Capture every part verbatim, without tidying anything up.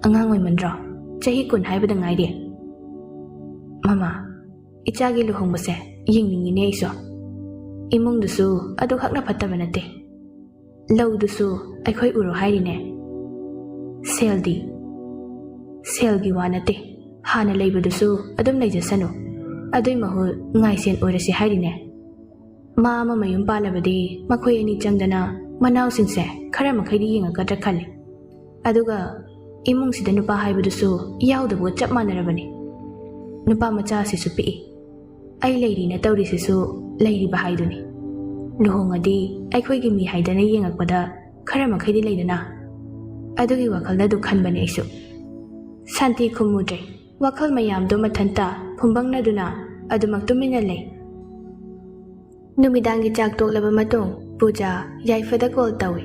ꯑꯉꯥꯡ ꯑꯣꯏꯃꯟꯗ꯭ꯔꯣ? ꯆꯍꯤ ꯀꯨꯟ ꯍꯥꯏꯕꯗ ꯉꯥꯏꯔꯤ꯫ ꯃꯃꯥ, ꯏꯆꯥꯒꯤ ꯂꯨꯍꯣꯡꯕꯁꯦ ꯌꯦꯡꯅꯤꯡꯉꯤꯅꯦ ꯑꯩꯁꯨ꯫ ꯏꯃꯨꯡꯗꯨꯁꯨ ꯑꯗꯨꯈꯛꯅ ꯐꯠꯇꯕ ꯅꯠꯇꯦ꯫ ꯂꯧꯗꯨꯁꯨ ꯑꯩꯈꯣꯏ ꯎꯔꯣ ꯍꯥꯏꯔꯤꯅꯦ꯫ ꯁꯦꯜꯗꯤ? ꯁꯦꯜꯒꯤ ꯋꯥ ꯅꯠꯇꯦ, ꯍꯥꯟꯅ ꯂꯩꯕꯗꯨꯁꯨ ꯑꯗꯨꯝ ꯂꯩꯖꯁꯅꯨ꯫ ꯑꯗꯨꯏ ꯃꯍꯨꯠ ꯉꯥꯏꯁꯦꯟ ꯑꯣꯏꯔꯁꯤ ꯍꯥꯏꯔꯤꯅꯦ꯫ ꯃꯥ ꯑꯃ ꯃꯌꯨꯝ ꯄꯥꯜꯂꯕꯗꯤ ꯃꯈꯣꯏ ꯑꯅꯤ ꯆꯪꯗꯅ ꯃꯅꯥꯎꯁꯤꯡꯁꯦ ꯈꯔ ꯃꯈꯩꯗꯤ ꯌꯦꯡꯉꯛꯀꯗ꯭ꯔꯥ ꯈꯜꯂꯤ꯫ ꯑꯗꯨꯒ ꯏꯃꯨꯡꯁꯤꯗ ꯅꯨꯄꯥ ꯍꯥꯏꯕꯗꯨꯁꯨ ꯌꯥꯎꯗꯕꯒ ꯆꯞ ꯃꯥꯟꯅꯔꯕꯅꯤ꯫ ꯅꯨꯄꯥ ꯃꯆꯥꯁꯤꯁꯨ ꯄꯤꯛꯏ꯫ ꯑꯩ ꯂꯩꯔꯤꯅ ꯇꯧꯔꯤꯁꯤꯁꯨ ꯂꯩꯔꯤꯕ ꯍꯥꯏꯗꯨꯅꯤ꯫ ꯂꯨꯍꯣꯡꯉꯗꯤ ꯑꯩꯈꯣꯏꯒꯤ ꯃꯤ ꯍꯥꯏꯗꯅ ꯌꯦꯡꯉꯛꯄꯗ ꯈꯔ ꯃꯈꯩꯗꯤ ꯂꯩꯗꯅ꯫ ꯑꯗꯨꯒꯤ ꯋꯥꯈꯜꯗ ꯑꯗꯨ ꯈꯟꯕꯅꯦ ꯑꯩꯁꯨ꯫ ꯁꯥꯟꯇꯤ ꯈꯨꯝꯃꯨꯗ꯭ꯔꯦ꯫ ꯋꯥꯈꯜ ꯃꯌꯥꯝꯗꯣ ꯃꯊꯟꯇ ꯐꯨꯝꯕꯪꯅꯗꯨꯅ ꯑꯗꯨꯃꯛ ꯇꯨꯃꯤꯟꯅ ꯂꯩ꯫ ꯅꯨꯃꯤꯗꯥꯡꯒꯤ ꯆꯥꯛ ꯇꯣꯛꯂꯕ ꯃꯇꯨꯡ ꯄꯨꯖꯥ ꯌꯥꯏꯐꯗ ꯀꯣꯜ ꯇꯧꯏ꯫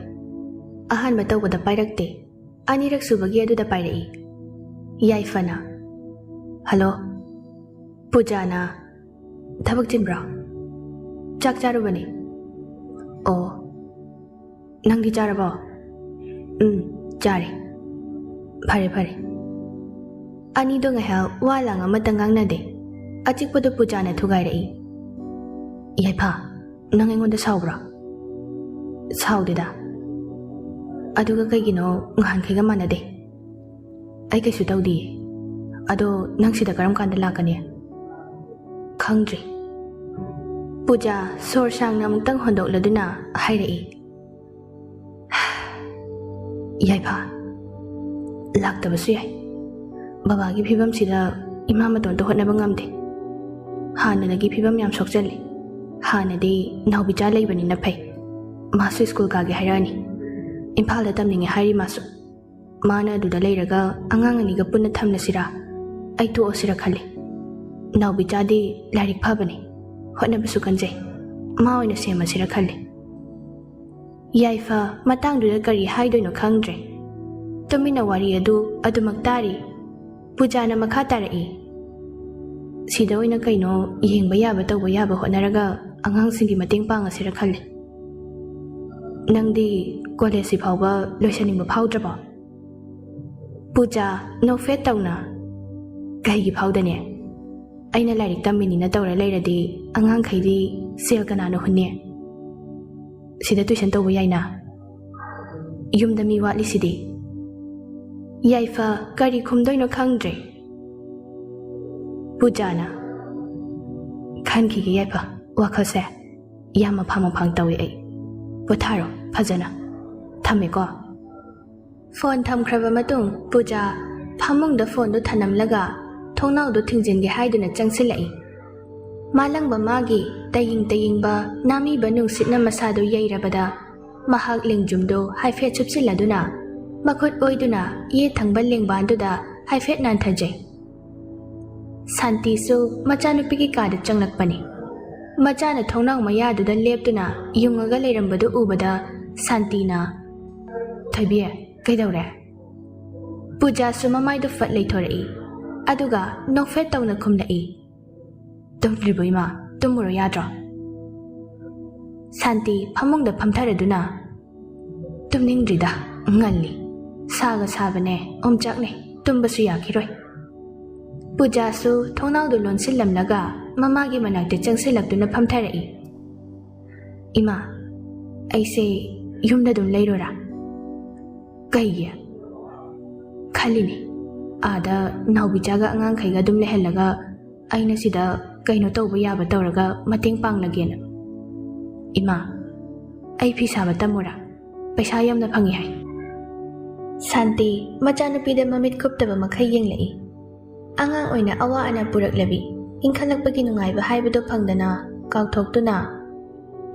ꯑꯍꯥꯟꯕ ꯇꯧꯕꯗ ꯄꯥꯏꯔꯛꯇꯦ꯫ ꯑꯅꯤꯔꯛ ꯁꯨꯕꯒꯤ ꯑꯗꯨꯗ ꯄꯥꯏꯔꯛꯏ꯫ ꯌꯥꯏꯐꯅ, "ꯍꯜꯂꯣ?" ꯄꯨꯖꯥꯅ, "ꯊꯕꯛ ꯆꯤꯟꯕ꯭ꯔꯣ?" "ꯆꯥꯛ ꯆꯥꯔꯨꯕꯅꯦ꯫" "ꯑꯣ, ꯅꯪꯗꯤ ꯆꯥꯔꯕꯣ?" "ꯎꯝ, ꯆꯥꯔꯦ꯫" "ꯐꯔꯦ, ꯐꯔꯦ꯫" ꯑꯅꯤꯗꯣ ꯉꯥꯏꯍꯥꯛ ꯋꯥ ꯂꯥꯡ ꯑꯃꯠꯇ ꯉꯥꯡꯅꯗꯦ꯫ ꯑꯆꯤꯛꯄꯗꯨ ꯄꯨꯖꯥꯅ ꯊꯨꯒꯥꯏꯔꯛꯏ꯫ "ꯌꯥꯏꯐ, ꯅꯪ ꯑꯩꯉꯣꯟꯗ ꯁꯥꯎꯕ꯭ꯔꯣ?" "ꯁꯥꯎꯗꯦꯗ꯫ ꯑꯗꯨꯒ ꯀꯩꯒꯤꯅꯣ ꯉꯍꯥꯟꯈꯩꯒ ꯃꯥꯟꯅꯗꯦ?" "ꯑꯩ ꯀꯩꯁꯨ ꯇꯧꯗꯤꯌꯦ꯫ ꯑꯗꯣ ꯅꯪ ꯁꯤꯗ ꯀꯔꯝ ꯀꯥꯟꯗ ꯂꯥꯛꯀꯅꯤ?" "ꯈꯪꯗ꯭ꯔꯤ꯫" ꯄꯨꯖꯥ ꯁꯣꯔ ꯁꯥꯡꯅ ꯑꯃꯨꯛꯇꯪ ꯍꯣꯟꯗꯣꯛꯂꯗꯨꯅ ꯍꯥꯏꯔꯛꯏ꯫ "ꯌꯥꯏꯐ, ꯂꯥꯛꯇꯕꯁꯨ ꯌꯥꯏ꯫ ꯕꯕꯥꯒꯤ ꯐꯤꯕꯝꯁꯤꯗ ꯏꯃꯥ ꯃꯇꯣꯟꯇ ꯍꯣꯠꯅꯕ ꯉꯝꯗꯦ꯫ ꯍꯥꯟꯅꯗꯒꯤ ꯐꯤꯕꯝ ꯌꯥꯝ ꯁꯣꯛꯆꯜꯂꯤ꯫ ꯍꯥꯟꯅꯗꯤ ꯅꯥꯎꯕꯤꯆꯥ ꯂꯩꯕꯅꯤꯅ ꯐꯩ꯫ ꯃꯥꯁꯨ ꯁ꯭ꯀꯨꯜ ꯀꯥꯒꯦ ꯍꯥꯏꯔꯛꯑꯅꯤ꯫ ꯏꯝꯐꯥꯜꯗ ꯇꯝꯅꯤꯡꯉꯦ ꯍꯥꯏꯔꯤ ꯃꯥꯁꯨ꯫ ꯃꯥꯅ ꯑꯗꯨꯗ ꯂꯩꯔꯒ ꯑꯉꯥꯡ ꯑꯅꯤꯒ ꯄꯨꯟꯅ ꯊꯝꯂꯁꯤꯔꯥ? ꯑꯩ ꯇꯣꯛꯑꯁꯤꯔ ꯈꯜꯂꯤ꯫ ꯅꯥꯎꯕꯤꯆꯥꯗꯤ ꯂꯥꯏꯔꯤꯛ ꯐꯕꯅꯤ, ꯍꯣꯠꯅꯕꯁꯨ ꯀꯟꯖꯩ꯫ ꯃꯥ ꯑꯣꯏꯅ ꯁꯦꯝꯃꯁꯤꯔ ꯈꯜꯂꯤ꯫ ꯌꯥꯏꯐ ꯃꯇꯥꯡꯗꯨꯗ ꯀꯔꯤ ꯍꯥꯏꯗꯣꯏꯅꯣ ꯈꯪꯗ꯭ꯔꯦ꯫ ꯇꯨꯃꯤꯟꯅ ꯋꯥꯔꯤ ꯑꯗꯨ ꯑꯗꯨꯃꯛ ꯇꯥꯔꯤ꯫ ꯄꯨꯖꯥꯅ ꯃꯈꯥ ꯇꯥꯔꯛꯏ, "ꯁꯤꯗ ꯑꯣꯏꯅ ꯀꯩꯅꯣ ꯌꯦꯡꯕ ꯌꯥꯕ ꯇꯧꯕ ꯌꯥꯕ ꯍꯣꯠꯅꯔꯒ ꯑꯉꯥꯡꯁꯤꯡꯒꯤ ꯃꯇꯦꯡ ꯄꯥꯡꯉꯁꯤꯔ ꯈꯜꯂꯤ꯫ ꯅꯪꯗꯤ ꯀꯣꯂꯦꯖꯁꯤ ꯐꯥꯎꯕ ꯂꯣꯏꯁꯟꯅꯤꯡꯕ ꯐꯥꯎꯗ꯭ꯔꯕꯣ?" ꯄꯨꯖꯥ, ꯅꯣꯛꯐꯦꯠ ꯇꯧꯅ, "ꯀꯩꯒꯤ ꯐꯥꯎꯗꯅꯦ? ꯑꯩꯅ ꯂꯥꯏꯔꯤꯛ ꯇꯝꯃꯤꯅꯤꯅ ꯇꯧꯔ ꯂꯩꯔꯗꯤ ꯑꯉꯥꯡꯈꯩꯗꯤ ꯁꯦꯜ ꯀꯅꯥꯅ ꯍꯨꯟꯅꯤ? ꯁꯤꯗ ꯇꯨꯏꯁꯟ ꯇꯧꯕ ꯌꯥꯏꯅ꯫ ꯌꯨꯝꯗ ꯃꯤ ꯋꯥꯠꯂꯤꯁꯤꯗꯤ꯫" ꯌꯥꯏꯐ ꯀꯔꯤ ꯈꯨꯝꯗꯣꯏꯅꯣ ꯈꯪꯗ꯭ꯔꯦ꯫ ꯄꯨꯖꯥꯅ, "ꯈꯟꯈꯤꯒꯦ ꯌꯥꯏꯐ, ꯋꯥꯈꯜꯁꯦ ꯌꯥꯝ ꯃꯐꯥꯡ ꯃꯐꯥꯡ ꯇꯧꯏ ꯑꯩ꯫ ꯄꯣꯊꯥꯔꯣ ꯐꯖꯅ꯫ ꯊꯝꯃꯦꯀꯣ꯫" ꯐꯣꯟ ꯊꯝꯈ꯭ꯔꯕ ꯃꯇꯨꯡ ꯄꯨꯖꯥ ꯐꯃꯨꯡꯗ ꯐꯣꯟꯗꯨ ꯊꯅꯝꯂꯒ ꯊꯣꯡꯅꯥꯎꯗꯨ ꯊꯤꯡꯖꯤꯟꯒꯦ ꯍꯥꯏꯗꯨꯅ ꯆꯪꯁꯤꯜꯂꯛꯏ꯫ ꯃꯥꯂꯪꯕ ꯃꯥꯒꯤ ꯇꯌꯤꯡ ꯇꯌꯤꯡꯕ ꯅꯥꯃꯤꯕ ꯅꯨꯡꯁꯤꯠꯅ ꯃꯁꯥꯗꯨ ꯌꯩꯔꯕꯗ ꯃꯍꯥꯛ ꯂꯦꯡꯖꯨꯝꯗꯨ ꯍꯥꯏꯐꯦꯠ ꯁꯨꯞꯆꯤꯜꯂꯗꯨꯅ ꯃꯈꯨꯠ ꯑꯣꯏꯗꯨꯅ ꯌꯦꯠ ꯊꯪꯕ ꯂꯦꯡꯕꯥꯟꯗꯨꯗ ꯍꯥꯏꯐꯦꯠ ꯅꯥꯟꯊꯖꯩ꯫ ꯁꯥꯟꯇꯤꯁꯨ ꯃꯆꯥꯅꯨꯄꯤꯒꯤ ꯀꯥꯗ ꯆꯪꯂꯛꯄꯅꯤ꯫ ꯃꯆꯥꯅ ꯊꯣꯡꯅꯥꯎ ꯃꯌꯥꯗꯨꯗ ꯂꯦꯞꯇꯨꯅ ꯌꯨꯡꯉꯒ ꯂꯩꯔꯝꯕꯗꯨ ꯎꯕꯗ ꯁꯥꯟꯇꯤꯅ, "ꯊꯣꯏꯕꯤ, ꯀꯩꯗꯧꯔꯦ?" ꯄꯨꯖꯥꯁꯨ ꯃꯃꯥꯏꯗꯨ ꯐꯠ ꯂꯩꯊꯣꯔꯛꯏ꯫ ꯑꯗꯨꯒ ꯅꯣꯛꯐꯦꯠ ꯇꯧꯅ ꯈꯨꯝꯂꯛꯏ, "ꯇꯨꯝꯗ꯭ꯔꯤꯕꯣ ꯏꯃꯥ? ꯇꯨꯝꯃꯨꯔꯣ ꯌꯥꯗ꯭ꯔꯣ?" ꯁꯥꯟꯇꯤ ꯐꯃꯨꯡꯗ ꯐꯝꯊꯔꯗꯨꯅ, "ꯇꯨꯝꯅꯤꯡꯗ꯭ꯔꯤꯗ, ꯉꯜꯂꯤ꯫ ꯁꯥꯒ ꯁꯥꯕꯅꯦ, ꯑꯣꯝꯆꯥꯛꯅꯩ, ꯇꯨꯝꯕꯁꯨ ꯌꯥꯈꯤꯔꯣꯏ꯫" ꯄꯨꯖꯥꯁꯨ ꯊꯣꯡꯅꯥꯎꯗꯨ ꯂꯣꯟꯁꯤꯜꯂꯝꯂꯒ ꯃꯃꯥꯒꯤ ꯃꯅꯥꯛꯇ ꯆꯪꯁꯤꯜꯂꯛꯇꯨꯅ ꯐꯝꯊꯔꯛꯏ꯫ "ꯏꯃꯥ, ꯑꯩꯁꯦ ꯌꯨꯝꯗ ꯑꯗꯨꯝ ꯂꯩꯔꯣꯔꯥ?" "ꯀꯩꯒꯤ?" "ꯈꯜꯂꯤꯅꯤ, ꯑꯥꯗ ꯅꯥꯎꯕꯤꯆꯥꯒ ꯑꯉꯥꯡꯈꯩꯒ ꯑꯗꯨꯝ ꯂꯩꯍꯜꯂꯒ ꯑꯩꯅ ꯁꯤꯗ ꯀꯩꯅꯣ ꯇꯧꯕ ꯌꯥꯕ ꯇꯧꯔꯒ ꯃꯇꯦꯡ ꯄꯥꯡꯂꯒꯦꯅ꯫ ꯏꯃꯥ, ꯑꯩ ꯐꯤ ꯁꯥꯕ ꯇꯝꯃꯨꯔꯥ? ꯄꯩꯁꯥ ꯌꯥꯝꯅ ꯐꯪꯉꯤ ꯍꯥꯏ꯫" ꯁꯥꯟꯇꯤ ꯃꯆꯥꯅꯨꯄꯤꯗ ꯃꯃꯤꯠ ꯀꯨꯞꯇꯕ ꯃꯈꯩ ꯌꯦꯡꯂꯛꯏ꯫ ꯑꯉꯥꯡ ꯑꯣꯏꯅ ꯑꯋꯥ ꯑꯅꯥ ꯄꯨꯔꯛꯂꯕꯤ ꯏꯟꯈꯠꯂꯛꯄꯒꯤ ꯅꯨꯡꯉꯥꯏꯕ ꯍꯥꯏꯕꯗꯣ ꯐꯪꯗꯅ ꯀꯥꯎꯊꯣꯛꯇꯨꯅ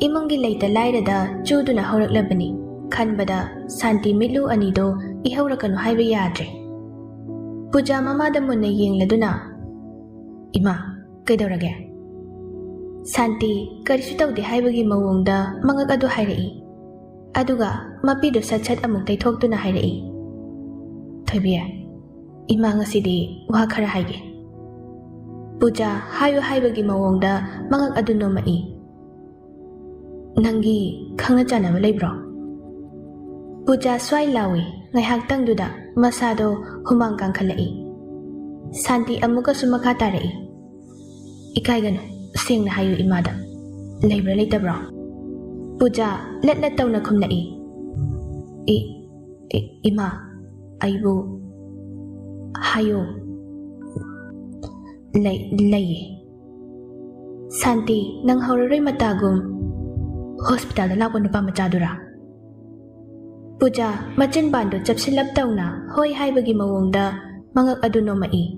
ꯏꯃꯨꯡꯒꯤ ꯂꯩꯇ ꯂꯥꯏꯔꯗ ꯆꯨꯗꯨꯅ ꯍꯧꯔꯛꯂꯕꯅꯤ꯫ ꯈꯟꯕꯗ ꯁꯥꯟꯇꯤ ꯃꯤꯠꯂꯨ ꯑꯅꯤꯗꯣ ꯏꯍꯧꯔꯛꯀꯅꯨ ꯍꯥꯏꯕ ꯌꯥꯗ꯭ꯔꯦ꯫ ꯄꯨꯖꯥ ꯃꯃꯥꯗ ꯃꯨꯟꯅ ꯌꯦꯡꯂꯗꯨꯅ, "ꯏꯃꯥ, ꯀꯩꯗꯧꯔꯒꯦ?" ꯁꯥꯟꯇꯤ ꯀꯔꯤꯁꯨ ꯇꯧꯗꯦ ꯍꯥꯏꯕꯒꯤ ꯃꯑꯣꯡꯗ ꯃꯉꯛ ꯑꯗꯨ ꯍꯥꯏꯔꯛꯏ꯫ ꯑꯗꯨꯒ ꯃꯄꯤꯗꯨ ꯁꯠ ꯁꯠ ꯑꯃꯨꯛ ꯇꯩꯊꯣꯛꯇꯨꯅ ꯍꯥꯏꯔꯛꯏ, "ꯊꯣꯏꯕꯤ, ꯏꯃꯥ ꯉꯁꯤꯗꯤ ꯋꯥ ꯈꯔ ꯍꯥꯏꯒꯦ꯫" ꯄꯨꯖꯥ ꯍꯥꯏꯌꯨ ꯍꯥꯏꯕꯒꯤ ꯃꯑꯣꯡꯗ ꯃꯉꯛ ꯑꯗꯨ ꯅꯣꯝꯃꯛꯏ꯫ "ꯅꯪꯒꯤ ꯈꯪꯅ ꯆꯥꯟꯅꯕ ꯂꯩꯕ꯭ꯔꯣ?" ꯄꯨꯖꯥ ꯁ꯭ꯋꯥꯏ ꯂꯥꯎꯏ꯫ ꯉꯥꯏꯍꯥꯛꯇꯪꯗꯨꯗ ꯃꯁꯥꯗꯣ ꯍꯨꯃꯥꯡ ꯀꯥꯡꯈꯠꯂꯛꯏ꯫ ꯁꯥꯟꯇꯤ ꯑꯃꯨꯛꯀꯁꯨ ꯃꯈꯥ ꯇꯥꯔꯛꯏ, "ꯏꯀꯥꯏꯒꯅꯨ, ꯁꯦꯡꯅ ꯍꯥꯏꯌꯨ ꯏꯃꯥꯗ꯫ ꯂꯩꯕ꯭ꯔꯥ ꯂꯩꯇꯕ꯭ꯔꯣ?" ꯄꯨꯖꯥ ꯂꯠ ꯂꯠ ꯇꯧꯅ ꯈꯨꯝꯂꯛꯏ, "ꯏ-, ꯏ-, ꯏꯃꯥ, ꯑꯩꯕꯨ ꯍꯥꯏꯌꯨ꯫" "ꯂꯩ-, ꯂꯩꯌꯦ꯫" "ꯁꯥꯟꯇꯤ, ꯅꯪ ꯍꯧꯔꯔꯣꯏ ꯃꯇꯥꯒꯨꯝ ꯍꯣꯁꯄꯤꯇꯥꯜꯗ ꯂꯥꯛꯄ ꯅꯨꯄꯥ ꯃꯆꯥꯗꯨꯔꯥ?" ꯄꯨꯖꯥ ꯃꯆꯤꯟꯕꯥꯟꯗꯨ ꯆꯞꯁꯤꯜꯂꯞ ꯇꯧꯅ ꯍꯣꯏ ꯍꯥꯏꯕꯒꯤ ꯃꯑꯣꯡꯗ ꯃꯉꯛ ꯑꯗꯨ ꯅꯣꯝꯃꯛꯏ꯫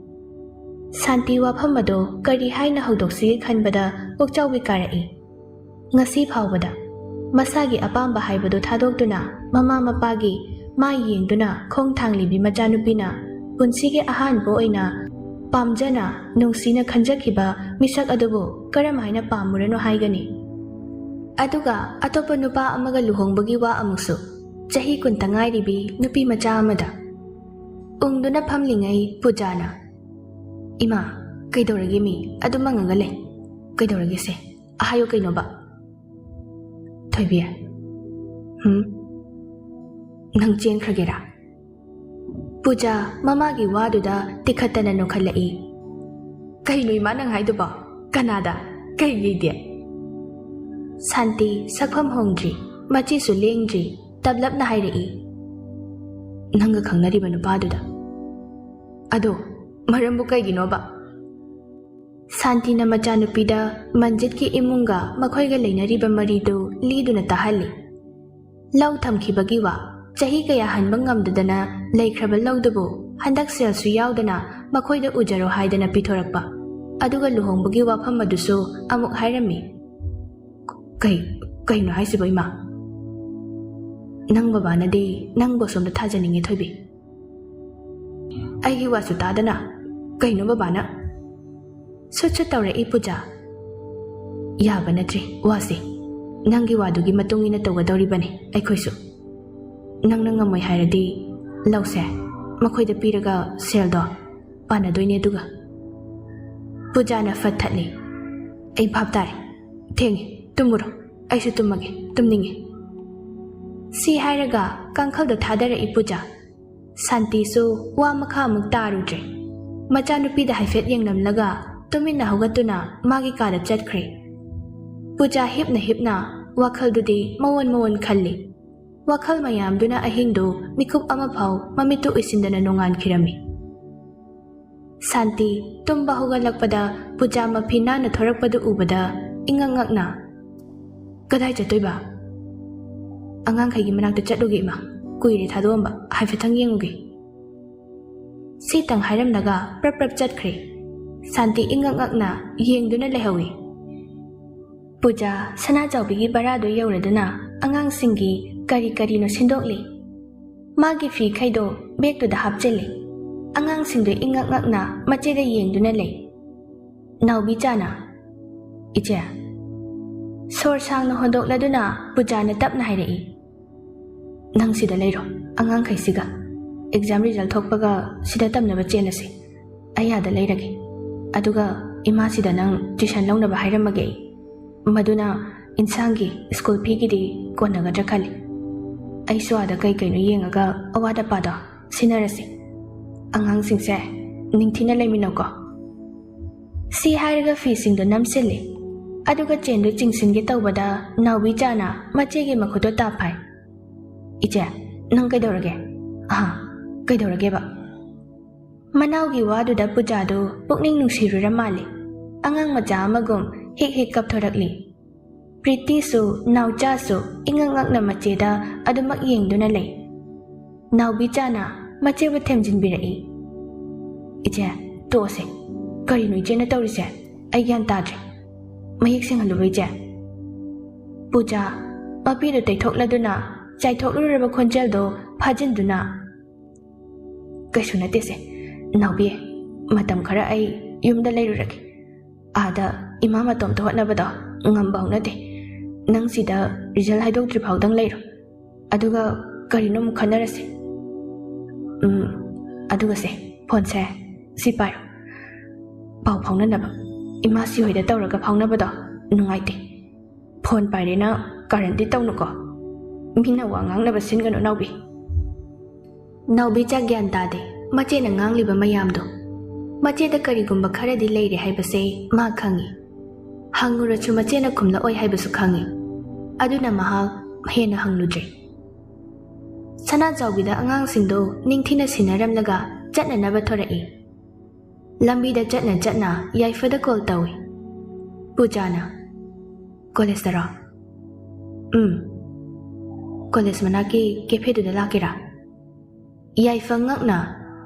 ꯁꯥꯟꯇꯤ ꯋꯥꯐꯝ ꯑꯗꯨ ꯀꯔꯤ ꯍꯥꯏꯅ ꯍꯧꯗꯣꯛꯁꯤꯒꯦ ꯈꯟꯕꯗ ꯄꯨꯛꯆꯥꯎꯕꯤ ꯀꯥꯔꯛꯏ꯫ ꯉꯁꯤ ꯐꯥꯎꯕꯗ ꯃꯁꯥꯒꯤ ꯑꯄꯥꯝꯕ ꯍꯥꯏꯕꯗꯨ ꯊꯥꯗꯣꯛꯇꯨꯅ ꯃꯃꯥ ꯃꯄꯥꯒꯤ ꯃꯥꯏ ꯌꯦꯡꯗꯨꯅ ꯈꯣꯡ ꯊꯥꯡꯂꯤꯕꯤ ꯃꯆꯥꯅꯨꯄꯤꯅ ꯄꯨꯟꯁꯤꯒꯤ ꯑꯍꯥꯟꯕ ꯑꯣꯏꯅ ꯄꯥꯝꯖꯅ ꯅꯨꯡꯁꯤꯅ ꯈꯟꯖꯈꯤꯕ ꯃꯤꯁꯛ ꯑꯗꯨꯕꯨ ꯀꯔꯝ ꯍꯥꯏꯅ ꯄꯥꯝꯃꯨꯔꯅꯣ ꯍꯥꯏꯒꯅꯤ? ꯑꯗꯨꯒ ꯑꯇꯣꯞꯄ ꯅꯨꯄꯥ ꯑꯃꯒ ꯂꯨꯍꯣꯡꯕꯒꯤ ꯋꯥ ꯑꯃꯨꯛꯁꯨ, ꯆꯍꯤ ꯀꯨꯟꯇ ꯉꯥꯏꯔꯤꯕꯤ ꯅꯨꯄꯤ ꯃꯆꯥ ꯑꯃꯗ꯫ ꯎꯪꯗꯨꯅ ꯐꯝꯂꯤꯉꯩ ꯄꯨꯖꯥꯅ, "ꯏꯃꯥ, ꯀꯩꯗꯧꯔꯒꯦ ꯃꯤ? ꯑꯗꯨꯝ ꯃꯪꯉꯒ ꯂꯩ꯫ ꯀꯩꯗꯧꯔꯒꯦꯁꯦ? ꯍꯥꯏꯌꯣ ꯀꯩꯅꯣꯕ?" "ꯊꯣꯏꯕꯤ, ꯍꯨꯝ? ꯅꯪ ꯆꯦꯟꯈ꯭ꯔꯒꯦꯔꯥ?" ꯄꯨꯖꯥ ꯃꯃꯥꯒꯤ ꯋꯥꯗꯨꯗ ꯇꯤꯈꯠꯇꯅ ꯅꯣꯛꯈꯠꯂꯛꯏ꯫ "ꯀꯩꯅꯣ ꯏꯃꯥ ꯅꯪ ꯍꯥꯏꯗꯨꯕꯣ? ꯀꯅꯥꯗ? ꯀꯩꯒꯤꯗꯤ?" ꯁꯥꯟꯇꯤ ꯁꯛꯐꯝ ꯍꯣꯡꯗ꯭ꯔꯤ, ꯃꯆꯤꯁꯨ ꯂꯦꯡꯗ꯭ꯔꯤ, ꯇꯞꯂꯞꯅ ꯍꯥꯏꯔꯛꯏ, "ꯅꯪꯒ ꯈꯪꯅꯔꯤꯕ ꯅꯨꯄꯥꯗꯨꯗ꯫" "ꯑꯗꯣ ꯃꯔꯝꯕꯨ ꯀꯩꯒꯤꯅꯣꯕ?" ꯁꯥꯟꯇꯤꯅ ꯃꯆꯥꯅꯨꯄꯤꯗ ꯃꯟꯖꯤꯠꯀꯤ ꯏꯃꯨꯡꯒ ꯃꯈꯣꯏꯒ ꯂꯩꯅꯔꯤꯕ ꯃꯔꯤꯗꯨ ꯂꯤꯗꯨꯅ ꯇꯥꯍꯜꯂꯤ꯫ ꯂꯧ ꯊꯝꯈꯤꯕꯒꯤ ꯋꯥ, ꯆꯍꯤ ꯀꯌꯥ ꯍꯟꯕ ꯉꯝꯗꯗꯅ ꯂꯩꯈ꯭ꯔꯕ ꯂꯧꯗꯨꯕꯨ ꯍꯟꯗꯛ ꯁꯦꯜꯁꯨ ꯌꯥꯎꯗꯅ ꯃꯈꯣꯏꯗ ꯎꯖꯔꯣ ꯍꯥꯏꯗꯅ ꯄꯤꯊꯣꯔꯛꯄ꯫ ꯑꯗꯨꯒ ꯂꯨꯍꯣꯡꯕꯒꯤ ꯋꯥꯐꯝ ꯑꯗꯨꯁꯨ ꯑꯃꯨꯛ ꯍꯥꯏꯔꯝꯃꯤ꯫ "ꯀꯩ, ꯀꯩꯅꯣ ꯍꯥꯏꯁꯤꯕꯣ, ꯏꯃꯥ? ꯅꯪ ꯕꯕꯥꯅꯗꯤ ꯅꯪꯕꯨ ꯑꯁꯣꯝꯗ ꯊꯥꯖꯅꯤꯡꯉꯦ, ꯊꯣꯏꯕꯤ꯫ ꯑꯩꯒꯤ ꯋꯥꯁꯨ ꯇꯥꯗꯅ ꯀꯩꯅꯣ ꯕꯕꯥꯅ?" ꯁꯨꯠ ꯁꯨꯠ ꯇꯧꯔꯛꯏ ꯄꯨꯖꯥ꯫ "ꯌꯥꯕ ꯅꯠꯇ꯭ꯔꯤ ꯋꯥꯁꯤ꯫ ꯅꯪꯒꯤ ꯋꯥꯗꯨꯒꯤ ꯃꯇꯨꯡ ꯏꯟꯅ ꯇꯧꯒꯗꯧꯔꯤꯕꯅꯤ ꯑꯩꯈꯣꯏꯁꯨ꯫ ꯅꯪꯅ ꯉꯝꯃꯣꯏ ꯍꯥꯏꯔꯗꯤ ꯂꯧꯁꯦ ꯃꯈꯣꯏꯗ ꯄꯤꯔꯒ ꯁꯦꯜꯗꯣ ꯄꯥꯟꯅꯗꯣꯏꯅꯦ ꯑꯗꯨꯒ꯫" ꯄꯨꯖꯥꯅ ꯐꯠ ꯊꯠꯂꯤ꯫ "ꯑꯩ ꯚꯥꯞ ꯇꯥꯔꯦ꯫ ꯊꯦꯡꯉꯦ, ꯇꯨꯝꯃꯨꯔꯣ꯫ ꯑꯩꯁꯨ ꯇꯨꯝꯃꯒꯦ, ꯇꯨꯝꯅꯤꯡꯉꯦ꯫" ꯁꯤ ꯍꯥꯏꯔꯒ ꯀꯥꯡꯈꯜꯗꯣ ꯊꯥꯗꯔꯛꯏ ꯄꯨꯖꯥ꯫ ꯁꯥꯟꯇꯤꯁꯨ ꯋꯥ ꯃꯈꯥ ꯑꯃꯨꯛ ꯇꯥꯔꯨꯗ꯭ꯔꯦ꯫ ꯃꯆꯥꯅꯨꯄꯤꯗ ꯍꯥꯏꯐꯦꯠ ꯌꯦꯡꯂꯝꯂꯒ ꯇꯨꯃꯤꯟꯅ ꯍꯧꯒꯠꯇꯨꯅ ꯃꯥꯒꯤ ꯀꯥꯗ ꯆꯠꯈ꯭ꯔꯦ꯫ ꯄꯨꯖꯥ ꯍꯤꯞꯅ ꯍꯤꯞꯅ ꯋꯥꯈꯜꯗꯨꯗꯤ ꯃꯑꯣꯟ ꯃꯑꯣꯟ ꯈꯜꯂꯤ꯫ ꯋꯥꯈꯜ ꯃꯌꯥꯝꯗꯨꯅ ꯑꯍꯤꯡꯗꯨ ꯃꯤꯀꯨꯞ ꯑꯃꯐꯥꯎ ꯃꯃꯤꯠꯇꯨ ꯎꯏꯁꯤꯟꯗꯅ ꯅꯣꯡꯉꯥꯟꯈꯤꯔꯝꯃꯤ꯫ ꯁꯥꯟꯇꯤ ꯇꯨꯝꯕ ꯍꯧꯒꯠꯂꯛꯄꯗ ꯄꯨꯖꯥ ꯃꯐꯤ ꯅꯥꯟꯅ ꯊꯣꯔꯛꯄꯗꯨ ꯎꯕꯗ ꯏꯉꯛ ꯉꯛꯅ, "ꯀꯗꯥꯏ ꯆꯠꯇꯣꯏꯕ?" "ꯑꯉꯥꯡꯈꯩꯒꯤ ꯃꯅꯥꯛꯇ ꯆꯠꯂꯨꯒꯦ ꯏꯃꯥ, ꯀꯨꯏꯔꯦ ꯊꯥꯗꯣꯛꯑꯝꯕ, ꯍꯥꯏꯐꯦꯠꯇꯪ ꯌꯦꯡꯉꯨꯒꯦ꯫" ꯁꯤꯇꯪ ꯍꯥꯏꯔꯝꯂꯒ ꯄ꯭ꯔꯞ ꯄ꯭ꯔꯞ ꯆꯠꯈ꯭ꯔꯦ꯫ ꯁꯥꯟꯇꯤ ꯏꯉꯛ ꯉꯛꯅ ꯌꯦꯡꯗꯨꯅ ꯂꯩꯍꯧꯏ꯫ ꯄꯨꯖꯥ ꯁꯅꯥꯆꯥꯎꯕꯤꯒꯤ ꯚꯔꯥꯗꯨ ꯌꯧꯔꯗꯨꯅ ꯑꯉꯥꯡꯁꯤꯡꯒꯤ ꯀꯔꯤ ꯀꯔꯤꯅꯣ ꯁꯤꯟꯗꯣꯛꯂꯤ꯫ ꯃꯥꯒꯤ ꯐꯤꯈꯩꯗꯣ ꯕꯦꯒꯇꯨꯗ ꯍꯥꯞꯆꯤꯜꯂꯤ꯫ ꯑꯉꯥꯡꯁꯤꯡꯗꯨ ꯏꯉꯛ ꯉꯛꯅ ꯃꯆꯦꯗ ꯌꯦꯡꯗꯨꯅ ꯂꯩ꯫ ꯅꯥꯎꯕꯤꯆꯥꯅ, "ꯏꯆꯦ꯫" ꯁꯣꯔ ꯁꯥꯡꯅ ꯍꯣꯟꯗꯣꯛꯂꯗꯨꯅ ꯄꯨꯖꯥꯅ ꯇꯞꯅ ꯍꯥꯏꯔꯛꯏ, "ꯅꯪ ꯁꯤꯗ ꯂꯩꯔꯣ, ꯑꯉꯥꯡꯈꯩꯁꯤꯒ꯫ ꯑꯦꯛꯖꯥꯝ ꯔꯤꯖꯜ ꯊꯣꯛꯄꯒ ꯁꯤꯗ ꯇꯝꯅꯕ ꯆꯦꯜꯂꯁꯤ꯫ ꯑꯩ ꯑꯥꯗ ꯂꯩꯔꯒꯦ꯫ ꯑꯗꯨꯒ ꯏꯃꯥꯁꯤꯗ ꯅꯪ ꯇ꯭ꯌꯨꯁꯟ ꯂꯧꯅꯕ ꯍꯥꯏꯔꯝꯃꯒꯦ ꯑꯩ꯫ ꯃꯗꯨꯅ ꯏꯟꯁꯥꯡꯒꯤ, ꯁ꯭ꯀꯨꯜ ꯐꯤꯒꯤꯗꯤ ꯀꯣꯟꯅꯒꯗ꯭ꯔꯥ ꯈꯜꯂꯤ꯫ ꯑꯩꯁꯨ ꯑꯥꯗ ꯀꯩ ꯀꯩꯅꯣ ꯌꯦꯡꯉꯒ ꯑꯋꯥꯠ ꯑꯄꯥꯗꯣ ꯁꯤꯟꯅꯔꯁꯤ꯫ ꯑꯉꯥꯡꯁꯤꯡꯁꯦ ꯅꯤꯡꯊꯤꯅ ꯂꯩꯃꯤꯟꯅꯧꯀꯣ꯫" ꯁꯤ ꯍꯥꯏꯔꯒ ꯐꯤꯁꯤꯡꯗꯣ ꯅꯝꯁꯤꯜꯂꯤ꯫ ꯑꯗꯨꯒ ꯆꯦꯟꯗꯨ ꯆꯤꯡꯁꯤꯟꯒꯦ ꯇꯧꯕꯗ ꯅꯥꯎꯕꯤꯆꯥꯅ ꯃꯆꯦꯒꯤ ꯃꯈꯨꯠꯇꯣ ꯇꯥꯞ ꯐꯥꯏ꯫ "ꯏꯆꯦ, ꯅꯪ ꯀꯩꯗꯧꯔꯒꯦ?" "ꯑꯍꯥ, ꯀꯩꯗꯧꯔꯒꯦꯕ?" ꯃꯅꯥꯎꯒꯤ ꯋꯥꯗꯨꯗ ꯄꯨꯖꯥꯗꯨ ꯄꯨꯛꯅꯤꯡ ꯅꯨꯡꯁꯤꯔꯨꯔ ꯃꯥꯜꯂꯤ꯫ ꯑꯉꯥꯡ ꯃꯆꯥ ꯑꯃꯒꯨꯝ ꯍꯤꯛ ꯍꯤꯛ ꯀꯞꯊꯣꯔꯛꯂꯤ꯫ ꯄ꯭ꯔꯤꯇꯤꯁꯨ ꯅꯥꯎꯆꯥꯁꯨ ꯏꯉꯛ ꯉꯛꯅ ꯃꯆꯦꯗ ꯑꯗꯨꯃꯛ ꯌꯦꯡꯗꯨꯅ ꯂꯩ꯫ ꯅꯥꯎꯕꯤꯆꯥꯅ ꯃꯆꯦꯕꯨ ꯊꯦꯝꯖꯤꯟꯕꯤꯔꯛꯏ꯫ "ꯏꯆꯦ, ꯇꯣꯛꯑꯁꯦ꯫ ꯀꯔꯤꯅꯣ ꯏꯆꯦꯅ ꯇꯧꯔꯤꯁꯦ? ꯑꯩ ꯒ꯭ꯌꯥꯟ ꯇꯥꯗ꯭ꯔꯦ꯫ ꯃꯌꯦꯛ ꯁꯦꯡꯍꯜꯂꯨꯕ ꯏꯆꯦ꯫ ꯄꯨꯖꯥ, ꯃꯄꯤꯗꯨ ꯇꯩꯊꯣꯛꯂꯗꯨꯅ ꯆꯥꯏꯊꯣꯛꯂꯨꯔꯕ ꯈꯣꯟꯖꯦꯜꯗꯣ ꯐꯥꯖꯤꯟꯗꯨꯅ, "ꯀꯩꯁꯨ ꯅꯠꯇꯦꯁꯦ, ꯅꯥꯎꯕꯤ꯫ ꯃꯇꯝ ꯈꯔ ꯑꯩ ꯌꯨꯝꯗ ꯂꯩꯔꯨꯔꯒꯦ꯫ ꯑꯥꯗ ꯏꯃꯥ ꯃꯇꯣꯝꯇ ꯍꯣꯠꯅꯕꯗꯣ ꯉꯝꯕ ꯍꯧꯅꯗꯦ꯫ ꯅꯪ ꯁꯤꯗ ꯔꯤꯖꯜ ꯍꯥꯏꯗꯣꯛꯇ꯭ꯔꯤ ꯐꯥꯎꯗꯪ ꯂꯩꯔꯣ꯫ ꯑꯗꯨꯒ ꯀꯔꯤꯅꯣ ꯑꯃꯨꯛ ꯈꯟꯅꯔꯁꯤ꯫ ꯎꯝ, ꯑꯗꯨꯒꯁꯦ, ꯐꯣꯟꯁꯦ ꯁꯤ ꯄꯥꯏꯔꯣ꯫ ꯄꯥꯎ ꯐꯥꯎꯅꯅꯕ ꯏꯃꯥꯁꯤ ꯍꯣꯏꯗ ꯇꯧꯔꯒ ꯐꯥꯎꯅꯕꯗꯣ ꯅꯨꯡꯉꯥꯏꯇꯦ꯫ ꯐꯣꯟ ꯄꯥꯏꯔꯦꯅ ꯀꯥꯔꯟꯗꯤ ꯇꯧꯅꯨꯀꯣ꯫ ꯃꯤꯅ ꯋꯥ ꯉꯥꯡꯅꯕ ꯁꯤꯟꯒꯅꯨ, ꯅꯥꯎꯕꯤ꯫" ꯅꯥꯎꯕꯤ ꯆꯥꯛ ꯒ꯭ꯌꯥꯟ ꯇꯥꯗꯦ꯫ ꯃꯆꯦꯅ ꯉꯥꯡꯂꯤꯕ ꯃꯌꯥꯝꯗꯣ, ꯃꯆꯦꯗ ꯀꯔꯤꯒꯨꯝꯕ ꯈꯔꯗꯤ ꯂꯩꯔꯦ ꯍꯥꯏꯕꯁꯦ ꯃꯥ ꯈꯪꯏ꯫ ꯍꯪꯉꯨꯔꯁꯨ ꯃꯆꯦꯅ ꯈꯨꯝꯂꯛꯑꯣꯏ ꯍꯥꯏꯕꯁꯨ ꯈꯪꯏ꯫ ꯑꯗꯨꯅ ꯃꯍꯥꯛ ꯍꯦꯟꯅ ꯍꯪꯂꯨꯗ꯭ꯔꯦ꯫ ꯁꯅꯥꯆꯥꯎꯕꯤꯗ ꯑꯉꯥꯡꯁꯤꯡꯗꯣ ꯅꯤꯡꯊꯤꯅ ꯁꯤꯟꯅꯔꯝꯂꯒ ꯆꯠꯅꯅꯕ ꯊꯣꯔꯛꯏ꯫ ꯂꯝꯕꯤꯗ ꯆꯠꯅ ꯆꯠꯅ ꯌꯥꯏꯐꯗ ꯀꯣꯜ ꯇꯧꯏ꯫ ꯄꯨꯖꯥꯅ, "ꯀꯣꯂꯦꯖꯇꯔꯣ?" "ꯎꯝ꯫ ꯀꯣꯂꯦꯖ ꯃꯅꯥꯛꯀꯤ ꯀꯦꯐꯦꯗꯨꯗ ꯂꯥꯛꯀꯦꯔꯥ?" ꯌꯥꯏꯐ ꯉꯛꯅ,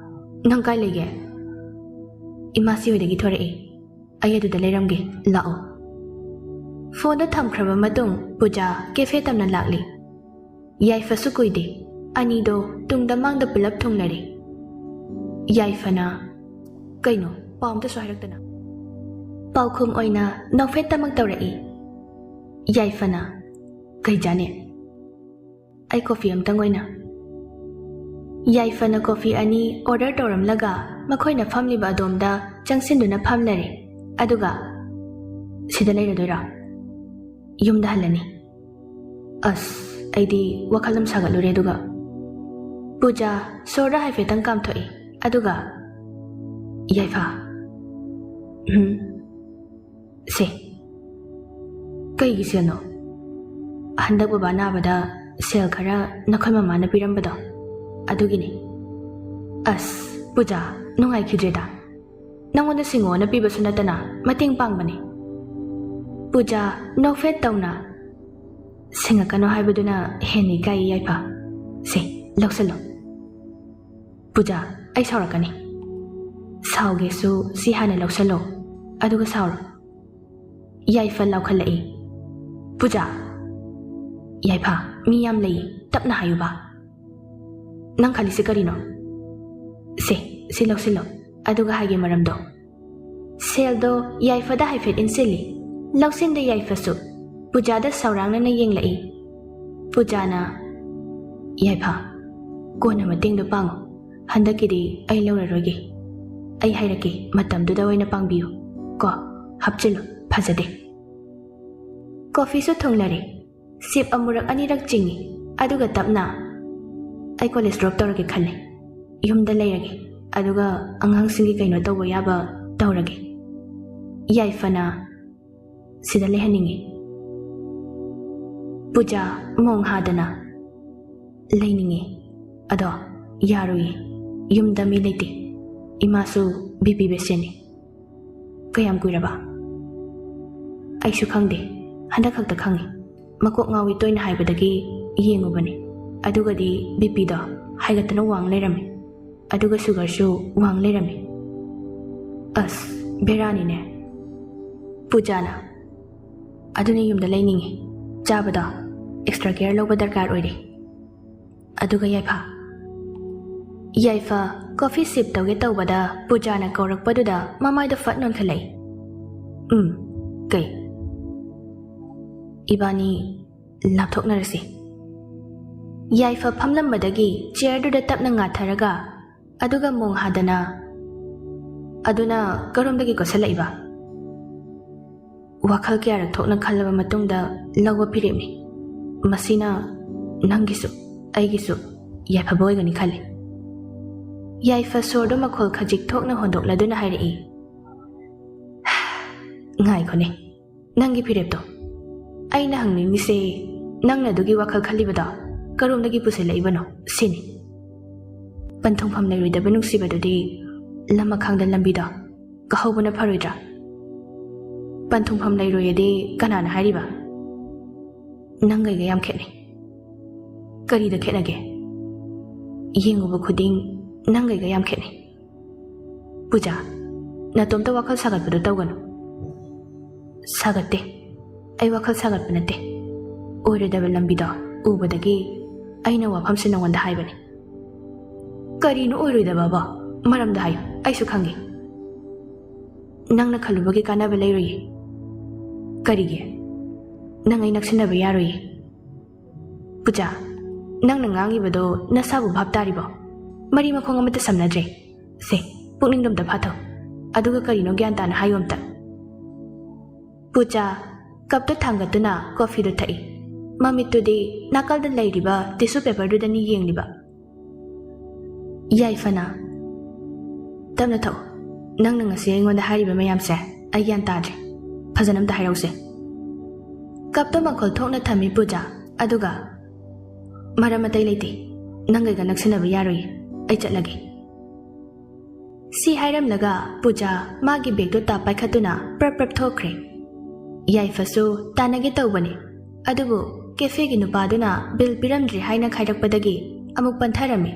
"ꯅꯪ ꯀꯥꯏ ꯂꯩꯒꯦ?" "ꯏꯃꯥꯁꯤ ꯍꯣꯏꯗꯒꯤ ꯊꯣꯔꯛꯏ꯫ ꯑꯩ ꯑꯗꯨꯗ ꯂꯩꯔꯝꯒꯦ, ꯂꯥꯛꯑꯣ꯫" ꯐꯣꯟꯗꯣ ꯊꯝꯈ꯭ꯔꯕ ꯃꯇꯨꯡ ꯄꯨꯖꯥ ꯀꯦꯐꯦ ꯇꯝꯅ ꯂꯥꯛꯂꯤ꯫ ꯌꯥꯏꯐꯁꯨ ꯀꯨꯏꯗꯦ꯫ ꯑꯅꯤꯗꯣ ꯇꯨꯡꯗ ꯃꯥꯡꯗ ꯄꯨꯂꯞ ꯊꯨꯡꯂꯔꯦ꯫ ꯌꯥꯏꯐꯅ, "ꯀꯩꯅꯣ, ꯄꯥꯎ ꯑꯝꯇꯁꯨ ꯍꯥꯏꯔꯛꯇꯅ?" ꯄꯥꯎꯈꯨꯝ ꯑꯣꯏꯅ ꯅꯣꯛꯐꯦꯠꯇꯃꯛ ꯇꯧꯔꯛꯏ꯫ ꯌꯥꯏꯐꯅ, "ꯀꯩ ꯆꯥꯅꯤ? ꯑꯩ ꯀꯣꯐꯤ ꯑꯝꯇꯪ ꯑꯣꯏꯅ꯫" ꯌꯥꯏꯐꯅ ꯀꯣꯐꯤ ꯑꯅꯤ ꯑꯣꯔꯗꯔ ꯇꯧꯔꯝꯂꯒ ꯃꯈꯣꯏꯅ ꯐꯝꯂꯤꯕ ꯑꯗꯣꯝꯗ ꯆꯪꯁꯤꯟꯗꯨꯅ ꯐꯝꯂꯔꯦ꯫ ꯑꯗꯨꯒ, "ꯁꯤꯗ ꯂꯩꯔꯗꯣꯏꯔꯣ? ꯌꯨꯝꯗ ꯍꯜꯂꯅꯤ꯫" "ꯑꯁ, ꯑꯩꯗꯤ ꯋꯥꯈꯜ ꯑꯃ ꯁꯥꯒꯠꯂꯨꯔꯦ ꯑꯗꯨꯒ꯫" ꯄꯨꯖꯥ ꯁꯣꯔꯗ ꯍꯥꯏꯐꯦꯠꯇꯪ ꯀꯥꯝꯊꯣꯛꯏ꯫ ꯑꯗꯨꯒ, "ꯌꯥꯏꯐ, ꯎꯝ, ꯁꯦ, ꯀꯩꯒꯤ ꯁꯦꯜꯅꯣ?" "ꯍꯟꯗꯛ ꯕꯕꯥ ꯅꯥꯕꯗ ꯁꯦꯜ ꯈꯔ ꯅꯈꯣꯏ ꯃꯃꯥꯅ ꯄꯤꯔꯝꯕꯗꯣ, ꯑꯗꯨꯒꯤꯅꯤ꯫" "ꯑꯁ, ꯄꯨꯖꯥ, ꯅꯨꯡꯉꯥꯏꯈꯤꯗ꯭ꯔꯦꯗ꯫ ꯅꯪꯉꯣꯟꯗ ꯁꯤꯡꯉꯣꯅ ꯄꯤꯕꯁꯨ ꯅꯠꯇꯅ ꯃꯇꯦꯡ ꯄꯥꯡꯕꯅꯤ꯫" ꯄꯨꯖꯥ ꯅꯣꯛꯐꯦꯠ ꯇꯧꯅ, "ꯁꯤꯡꯉꯛꯀꯅꯣ ꯍꯥꯏꯕꯗꯨꯅ ꯍꯦꯟꯅ ꯏꯀꯥꯏ, ꯌꯥꯏꯐ꯫ ꯁꯦ, ꯂꯧꯁꯜꯂꯣ꯫" "ꯄꯨꯖꯥ, ꯑꯩ ꯁꯥꯎꯔꯛꯀꯅꯤ꯫" ꯁꯥꯎꯒꯦꯁꯨ ꯁꯤ ꯍꯥꯟꯅ ꯂꯧꯁꯜꯂꯣ, ꯑꯗꯨꯒ ꯁꯥꯎꯔꯣ꯫ ꯌꯥꯏꯐ ꯂꯥꯎꯈꯠꯂꯛꯏ꯫ "ꯄꯨꯖꯥ!" "ꯌꯥꯏꯐ, ꯃꯤ ꯌꯥꯝ ꯂꯩꯌꯦ, ꯇꯞꯅ ꯍꯥꯏꯌꯨꯕ꯫ ꯅꯪ ꯈꯜꯂꯤꯁꯦ ꯀꯔꯤꯅꯣ? ꯁꯦ, ꯁꯤ ꯂꯧꯁꯤꯜꯂꯣ, ꯑꯗꯨꯒ ꯍꯥꯏꯒꯦ ꯃꯔꯝꯗꯣ꯫" ꯁꯦꯜꯗꯣ ꯌꯥꯏꯐꯗ ꯍꯥꯏꯐꯦꯠ ꯏꯟꯁꯤꯜꯂꯤ꯫ ꯂꯧꯁꯤꯟꯗ ꯌꯥꯏꯐꯁꯨ ꯄꯨꯖꯥꯗ ꯁꯥꯎꯔꯥꯡꯅꯅ ꯌꯦꯡꯂꯛꯏ꯫ ꯄꯨꯖꯥꯅ, "ꯌꯥꯏꯐ, ꯀꯣꯟꯅ ꯃꯇꯦꯡꯗꯣ ꯄꯥꯡꯉꯣ꯫ ꯍꯟꯗꯛꯀꯤꯗꯤ ꯑꯩ ꯂꯧꯔꯔꯣꯏꯒꯦ꯫ ꯑꯩ ꯍꯥꯏꯔꯛꯀꯦ, ꯃꯇꯝꯗꯨꯗ ꯑꯣꯏꯅ ꯄꯥꯡꯕꯤꯌꯨ꯫ ꯀꯣ, ꯍꯥꯞꯆꯤꯜꯂꯨ, ꯐꯖꯗꯦ꯫" ꯀꯣꯐꯤꯁꯨ ꯊꯨꯡꯂꯔꯦ꯫ ꯁꯤꯞ ꯑꯃꯨꯔꯛ ꯑꯅꯤꯔꯛ ꯆꯤꯡꯏ, ꯑꯗꯨꯒ ꯇꯞꯅ, "ꯑꯩ ꯀꯣꯂꯦꯖ ꯗ꯭ꯔꯣꯞ ꯇꯧꯔꯒꯦ ꯈꯜꯂꯦ꯫ ꯌꯨꯝꯗ ꯂꯩꯔꯒꯦ, ꯑꯗꯨꯒ ꯑꯉꯥꯡꯁꯤꯡꯒꯤ ꯀꯩꯅꯣ ꯇꯧꯕ ꯌꯥꯕ ꯇꯧꯔꯒꯦ꯫ ꯌꯥꯏꯐꯅ ꯁꯤꯗ ꯂꯩꯍꯟꯅꯤꯡꯉꯤ꯫" ꯄꯨꯖꯥ ꯃꯣꯡ ꯍꯥꯗꯅ, "ꯂꯩꯅꯤꯡꯉꯤ, ꯑꯗꯣ ꯌꯥꯔꯣꯏꯌꯦ꯫ ꯌꯨꯝꯗ ꯃꯤ ꯂꯩꯇꯦ꯫ ꯏꯃꯥꯁꯨ ꯕꯤ ꯄꯤ ꯄꯦꯁꯦꯟꯅꯤ꯫" "ꯀꯌꯥꯝ ꯀꯨꯏꯔꯕ?" "ꯑꯩꯁꯨ ꯈꯪꯗꯦ, ꯍꯟꯗꯛ ꯈꯛꯇ ꯈꯪꯉꯤ꯫ ꯃꯀꯣꯛ ꯉꯥꯎꯏ ꯇꯣꯏꯅ ꯍꯥꯏꯕꯗꯒꯤ ꯌꯦꯡꯉꯨꯕꯅꯤ꯫ ꯑꯗꯨꯒꯗꯤ ꯕꯤ ꯄꯤꯗꯣ ꯍꯥꯏꯒꯠꯇꯅ ꯋꯥꯡ ꯂꯩꯔꯝꯃꯤ꯫ ꯑꯗꯨꯒ ꯁꯨꯒꯔꯁꯨ ꯋꯥꯡ ꯂꯩꯔꯝꯃꯤ꯫ ꯑꯁ, ꯕꯦꯔꯥꯅꯤꯅꯦ꯫" ꯄꯨꯖꯥꯅ, "ꯑꯗꯨꯅ ꯌꯨꯝꯗ ꯂꯩꯅꯤꯡꯉꯤ꯫ ꯆꯥꯕꯗꯣ ꯑꯦꯛꯁꯇ꯭ꯔꯥ ꯀꯦꯌꯔ ꯂꯧꯕ ꯗꯔꯀꯥꯔ ꯑꯣꯏꯔꯦ꯫ ꯑꯗꯨꯒ ꯌꯥꯏꯐ꯫" ꯌꯥꯏꯐ ꯀꯣꯐꯤ ꯁꯤꯞ ꯇꯧꯒꯦ ꯇꯧꯕꯗ ꯄꯨꯖꯥꯅ ꯀꯧꯔꯛꯄꯗꯨꯗ ꯃꯃꯥꯏꯗꯣ ꯐꯠ ꯅꯣꯟꯈꯠꯂꯛꯏ꯫ "ꯎꯝ, ꯀꯩ?" "ꯏꯕꯥꯅꯤ ꯂꯥꯞꯊꯣꯛꯅꯔꯁꯤ꯫" ꯌꯥꯏꯐ ꯐꯝꯂꯝꯕꯗꯒꯤ ꯆꯤꯌꯔꯗꯨꯗ ꯇꯞꯅ ꯉꯥꯊꯔꯒ, ꯑꯗꯨꯒ ꯃꯣꯡ ꯍꯥꯗꯅ, "ꯑꯗꯨꯅ ꯀꯔꯣꯝꯗꯒꯤ ꯀꯣꯠꯁꯤꯜꯂꯛꯏꯕ?" "ꯋꯥꯈꯜ ꯀꯌꯥꯔꯛ ꯊꯣꯛꯅ ꯈꯜꯂꯕ ꯃꯇꯨꯡꯗ ꯂꯧꯕ ꯐꯤꯔꯦꯞꯅꯤ꯫ ꯃꯁꯤꯅ ꯅꯪꯒꯤꯁꯨ ꯑꯩꯒꯤꯁꯨ ꯌꯥꯏꯐꯕ ꯑꯣꯏꯒꯅꯤ ꯈꯜꯂꯤ꯫" ꯌꯥꯏꯐ ꯁꯣꯔꯗꯣ ꯃꯈꯣꯜ ꯈꯖꯤꯛ ꯊꯣꯛꯅ ꯍꯣꯟꯗꯣꯛꯂꯗꯨꯅ ꯍꯥꯏꯔꯛꯏ, "ꯉꯥꯏꯈꯣꯅꯦ, ꯅꯪꯒꯤ ꯐꯤꯔꯦꯞꯇꯣ꯫ ꯑꯩꯅ ꯍꯪꯅꯤꯡꯉꯤꯁꯦ, ꯅꯪꯅ ꯑꯗꯨꯒꯤ ꯋꯥꯈꯜ ꯈꯜꯂꯤꯕꯗꯣ ꯀꯔꯣꯝꯗꯒꯤ ꯄꯨꯁꯤꯜꯂꯛꯏꯕꯅꯣ ꯁꯤꯅꯤ꯫ ꯄꯟꯊꯨꯡꯐꯝ ꯂꯩꯔꯣꯏꯗꯕ ꯅꯨꯡꯁꯤꯕꯗꯨꯗꯤ ꯂꯝꯃꯈꯥꯡꯗ ꯂꯝꯕꯤꯗꯣ ꯀꯥꯍꯧꯕꯅ ꯐꯔꯣꯏꯗ꯭ꯔꯥ? ꯄꯟꯊꯨꯡꯐꯝ ꯂꯩꯔꯣꯏꯌꯦꯗꯤ ꯀꯅꯥꯅ ꯍꯥꯏꯔꯤꯕ? ꯅꯪꯒ ꯑꯩꯒ ꯌꯥꯝ ꯈꯦꯠꯅꯩ꯫" "ꯀꯔꯤꯗ ꯈꯦꯠꯅꯒꯦ?" "ꯌꯦꯡꯉꯨꯕ ꯈꯨꯗꯤꯡ ꯅꯪꯒ ꯑꯩꯒ ꯌꯥꯝ ꯈꯦꯠꯅꯩ꯫" ꯄꯨꯖꯥ, ꯅꯇꯣꯝꯇ ꯋꯥꯈꯜ ꯁꯥꯒꯠꯄꯗꯣ ꯇꯧꯒꯅꯨ꯫ ꯁꯥꯒꯠꯇꯦ꯫ ꯑꯩ ꯋꯥꯈꯜ ꯁꯥꯒꯠꯄ ꯅꯠꯇꯦ꯫ ꯑꯣꯏꯔꯣꯏꯗꯕ ꯂꯝꯕꯤꯗꯣ ꯎꯕꯗꯒꯤ ꯑꯩꯅ ꯋꯥꯐꯝꯁꯦ ꯅꯉꯣꯟꯗ ꯍꯥꯏꯕꯅꯤ꯫ ꯀꯔꯤꯅꯣ ꯑꯣꯏꯔꯣꯏꯗꯕꯕꯣ? ꯃꯔꯝꯗ ꯍꯥꯏꯌꯨ, ꯑꯩꯁꯨ ꯈꯪꯒꯦ꯫ ꯅꯪꯅ ꯈꯜꯂꯨꯕꯒꯤ ꯀꯥꯟꯅꯕ ꯂꯩꯔꯣꯏꯌꯦ꯫ ꯀꯔꯤꯒꯤ? ꯅꯪ ꯑꯩ ꯅꯛꯁꯤꯟꯅꯕ ꯌꯥꯔꯣꯏꯌꯦ꯫ ꯄꯨꯖꯥ, ꯅꯪꯅ ꯉꯥꯡꯉꯤꯕꯗꯣ ꯅꯁꯥꯕꯨ ꯚꯥꯞ ꯇꯥꯔꯤꯕꯣ? ꯃꯔꯤ ꯃꯈꯣꯡ ꯑꯃꯠꯇ ꯁꯝꯅꯗ꯭ꯔꯦ꯫ ꯁꯦ, ꯄꯨꯛꯅꯤꯡꯗꯣ ꯑꯝꯇ ꯐꯥꯊꯧ꯫ ꯑꯗꯨꯒ ꯀꯔꯤꯅꯣ ꯒ꯭ꯌꯥꯟ ꯇꯥꯅ ꯍꯥꯏꯌꯨ ꯑꯝꯇ꯫ ꯄꯨꯖꯥ ꯀꯞꯇꯨ ꯊꯥꯡꯒꯠꯇꯨꯅ ꯀꯣꯐꯤꯗꯨ ꯊꯛꯏ꯫ ꯃꯃꯤꯠꯇꯨꯗꯤ ꯅꯥꯀꯜꯗ ꯂꯩꯔꯤꯕ ꯇꯤꯁꯨ ꯄꯦꯄꯔꯗꯨꯗꯅꯤ ꯌꯦꯡꯂꯤꯕ꯫ ꯌꯥꯏꯐꯅ, "ꯇꯞꯅ ꯊꯛꯎ꯫ ꯅꯪꯅ ꯉꯁꯤ ꯑꯩꯉꯣꯟꯗ ꯍꯥꯏꯔꯤꯕ ꯃꯌꯥꯝꯁꯦ ꯑꯩ ꯒ꯭ꯌꯥꯟ ꯇꯥꯗ꯭ꯔꯦ꯫ ꯐꯖꯅ ꯑꯝꯇ ꯍꯥꯏꯔꯛꯎꯁꯦ꯫" ꯀꯞꯇꯣ ꯃꯈꯣꯜ ꯊꯣꯛꯅ ꯊꯝꯃꯤ ꯄꯨꯖꯥ, ꯑꯗꯨꯒ, "ꯃꯔꯝ ꯑꯇꯩ ꯂꯩꯇꯦ꯫ ꯅꯪ ꯑꯩꯒ ꯅꯛꯁꯤꯟꯅꯕ ꯌꯥꯔꯣꯏꯌꯦ꯫ ꯑꯩ ꯆꯠꯂꯒꯦ꯫" ꯁꯤ ꯍꯥꯏꯔꯝꯂꯒ ꯄꯨꯖꯥ ꯃꯥꯒꯤ ꯕꯦꯒꯇꯨ ꯇꯥꯞ ꯄꯥꯏꯈꯠꯇꯨꯅ ꯄ꯭ꯔꯞ ꯄ꯭ꯔꯞ ꯊꯣꯛꯈ꯭ꯔꯦ꯫ ꯌꯥꯏꯐꯁꯨ ꯇꯥꯟꯅꯒꯦ ꯇꯧꯕꯅꯤ, ꯑꯗꯨꯕꯨ ꯀꯦꯐꯦꯒꯤ ꯅꯨꯄꯥꯗꯨꯅ ꯕꯤꯜ ꯄꯤꯔꯝꯗ꯭ꯔꯤ ꯍꯥꯏꯅ ꯈꯥꯏꯔꯛꯄꯗꯒꯤ ꯑꯃꯨꯛ ꯄꯟꯊꯔꯝꯃꯤ꯫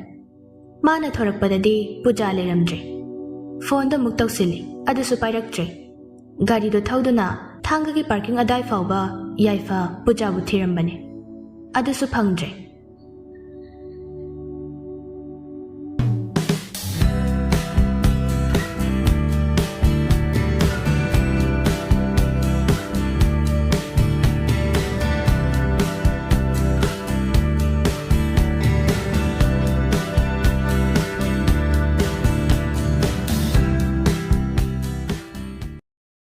ꯃꯥꯅ ꯊꯣꯔꯛꯄꯗꯗꯤ ꯄꯨꯖꯥ ꯂꯩꯔꯝꯗ꯭ꯔꯦ꯫ ꯐꯣꯟꯗꯣ ꯑꯃꯨꯛ ꯇꯧꯁꯤꯜꯂꯤ, ꯑꯗꯨꯁꯨ ꯄꯥꯏꯔꯛꯇ꯭ꯔꯦ꯫ ꯒꯥꯔꯤꯗꯣ ꯊꯧꯗꯨꯅ ꯊꯥꯡꯒꯒꯤ ꯄꯥꯔꯀꯤꯡ ꯑꯗꯥꯏ ꯐꯥꯎꯕ ꯌꯥꯏꯐ ꯄꯨꯖꯥꯕꯨ ꯊꯤꯔꯝꯕꯅꯤ, ꯑꯗꯨꯁꯨ ꯐꯪꯗ꯭ꯔꯦ꯫